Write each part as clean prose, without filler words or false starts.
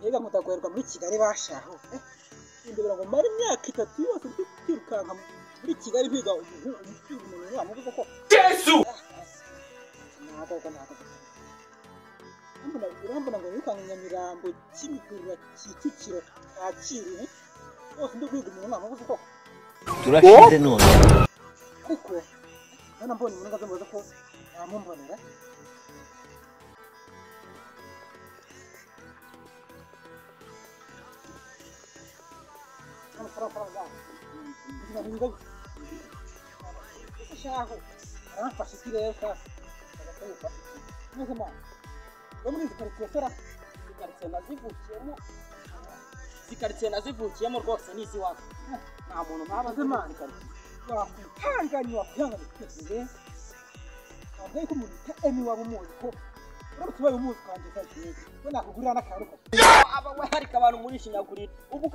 Mbega nkutagorerwa muri Kigali bashaho. Ndebera ngo mara imyaka 3 yose ndi kwirukanka muri Kigali biga umuntu wamuvuze ko Yesu. Ntabwo urambona ngo wirukanka Nyamirambo, Kimihurura, Kicukiro, Kacyiru hose ndi kwiga umuntu wamuvuze ko turashize none. Ariko nana mbonye umuntu ngaze ko namumbonera. Aramfashe ikirere sasa. Izi karitsiye nazivukiyemo rwose ni iz'iwacu. Nta muntu mpaba nzi muri izi karitsiye. Wakwihanganye twese. Ntabwo ariko umuntu bita Emi waba umuzi ko uramutse ubaye umuzi ukangeza ko nakugurira n'akantu ko. Aba we ariko abantu murishinyagurira. Ubu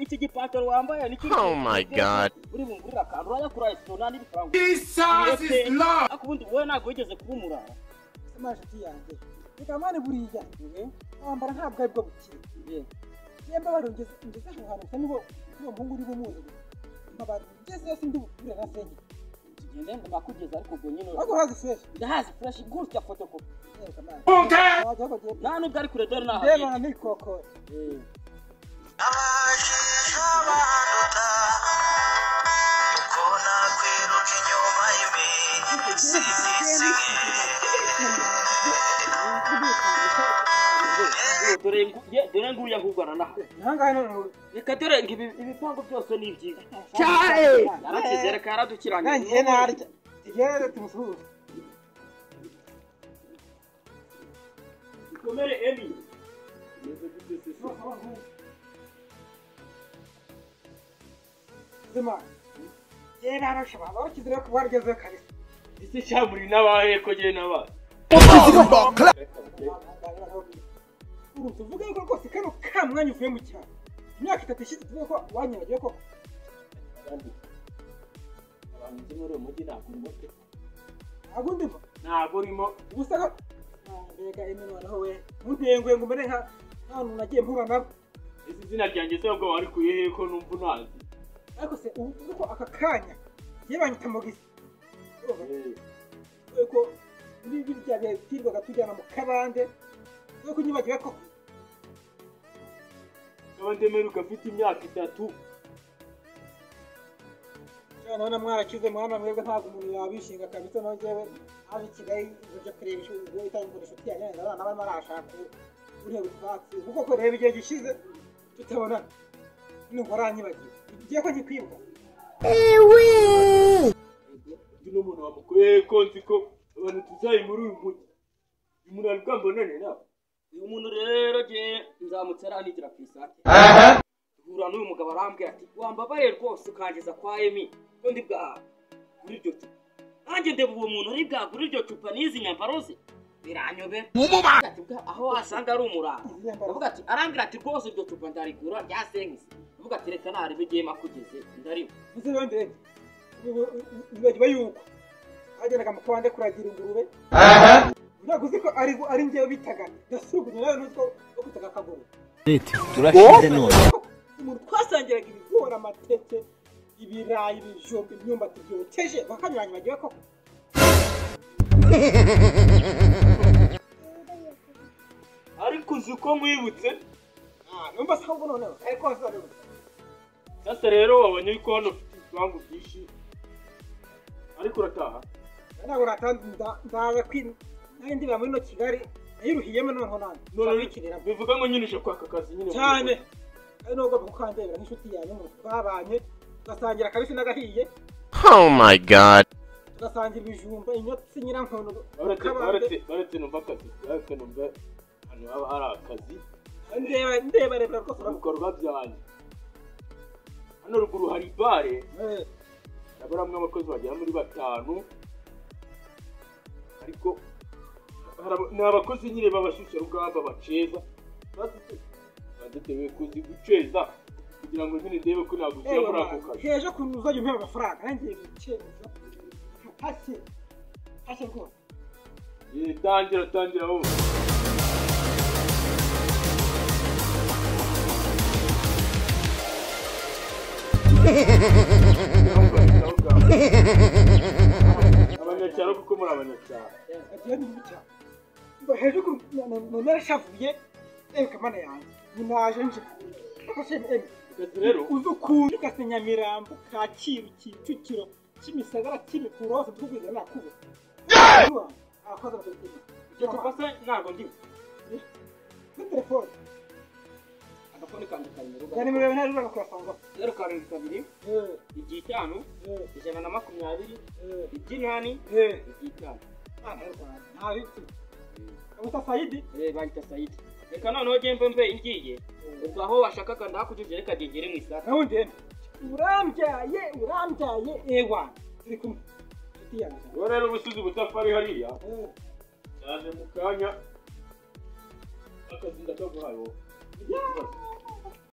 iki gipantaro wambaye ni kiri. Oh my God. Uri bungurira akantu urayakura isona n'ibifaranga. Jesus is Lord. Ariko ubundi wowe ntabwo wigeze kuba umurara. Sema inshuti yanjye. Reka mwana buriya. Wambara ntabwo aribwo bukire. Yemba barongeze ngeze aho hantu se nibo uwo muhungu uri bumuzi. Mbabarongeze yose ndi bukure na senye. Tugende ndakugeza ariko ubwo nyine. Ariko urazi fresh. Ndahazi fresh gutya photocopy. Okay. Nta nubwo ari kure dore naho. Ndeba ni koko. Dore nguyu ahubwo aranaha. Nangahe none reka dore ngo ibipangu byose ni ibyiza. Cyae. Yarakize reka yaradukiranye. Nanjye narya. Tugere tumusuhuze. Komere Emi. Zima. Yera arashaba barakizira ko barigeze kabisa. Ese cyamuri nabahe ko je nabahe. Ubu tuvuge ko rwose kano ka mwanya uvuye mu cyaro. Imyaka 3 ishize tuvuge ko wanyibagiwe koko. Abantu nzi muri uyu mujyi ntabwo urimo pe. Ntabwo ndimo. Ntabwo urimo. Ubusa ko mbega Emi noneho we ntuntenguye ngo mbone nka nta nagiye mpura nabo. Ese izina ryanjye se ubwo warikuye he ko numva unazi? Ariko se ubu tuvuge ko aka kanya ngiye banyita Mogisi. Ko muri birya bihe twirwaga tujyana mu kabande tuvuge ko unyibagiwe koko. Kabande mperuka afite imyaka 3. None mwarakize mwana mwebwe ntabwo umuntu yabishinga kabisa. Naho njyewe haje i Kigali uje kureba ubwo itangura inshuti yanjye abana barimo arashaka ureba utwatsi kuko ko reba igihe gishize tutabonana nubwo aranyibagiwe ngiye ko ngikwibuka. Ndi n'umuntu wamukuye ko nzi ko abantu tuzayi muri uyu mujyi. Uyu muntu ari bwambonane nawe. Uyu muntu rero je nzamutse aranigira ku isake. Duhura n'uyu mugabo arambwira ati wambabare rwose ukangeza kwa Emi ko ndi bwagura iryo cupa. Nanjye ndeba uwo muntu ari bwagura iryo cupa n'izi nyambaro ze biranyobera. Aho wasanga ari umurara. Ndavuga ati arambwira ati rwose iryo cupa ndarigura rya senkisi. Ndavuga ati reka narebe igihe makugeze ndariwe. Ese rero ndebe nibagiwe yuko hagendaga mu kabande kuragira ingurube. Ntabwo uzi ko ari njyewe bitaga ndasugunya nawe nutwo wo kwitaga akaguru. Turashize none. Umuntu twasangiraga ibigori, amateke, ibirayi, ibijumba, imyumbati byokeje bakanyuranye bagiwe koko. Ariko uzi ko nkwibutse? Numva se ahubwo noneho ariko noneho. Sasa rero wabonye ko hano ufite ibipangu byinshi ariko urataha? Ntabwo nataha ndaza nanjye ndibera muri ino Kigali nayiruhiyemo noneho nanjye. None bivuga ngo nyine uje kwaka akazi nyine cyane. Ari nubwo kukandebera nk'inshuti yanjye umuntu twabanye tugasangira akabisi n'agahiye. Oh my God. Tugasangira ibijumba, inyotsi, nyirankono. Baretse numva akazi, baretse numva hano haba hari akazi. Ndeba reba rwose ibikorwa byanjye. Hano ruguru hari bare. Ndabaramwe abakozi bagera muri 5. Ariko ni abakozi nyine b'abashyushyarugamba baceza. Badutewe kuzi guceza kugira ngo nyine ndebe ko nagushyira muri ako kazi. Hejo kuntu uzajya umpeba amafaranga nanjye guceza. Hashye. Hashye rwose. Tangira wowe. Abanyacyaro kuko muri abanyacyaro. Agiye ni mu cyaro. Mba hejuru narashavuye reka mana yanjye. Naje nje. Akazi rero Uzi ukuntu ukase Nyamirambo, Kacyiru, Kicukiro, Kimisagara, Kimihurura hose tukubwira nakubura. Abakozi bakabikora. Icyo cupa se ntabwo ndiwe. Kuri telefone. Agafone kanjye kari mu rugo. Ya nimero yawe ntarura kuyasanga. 072 5 120 8 5. Nta biti. Abuta Saidi. Bayita Saidi. Reka noneho jye mbe ngiye. Ubwo aho washakaga ndahakugejeje reka ngere mu isaka. Nawe ugende. Urambyaye, urambyaye ewa. Turi kumwe. Inshuti yanjye. Wowe rero ubusizi ubutafari hariya cyane mu kanya akazi ndakaguhaye wowe.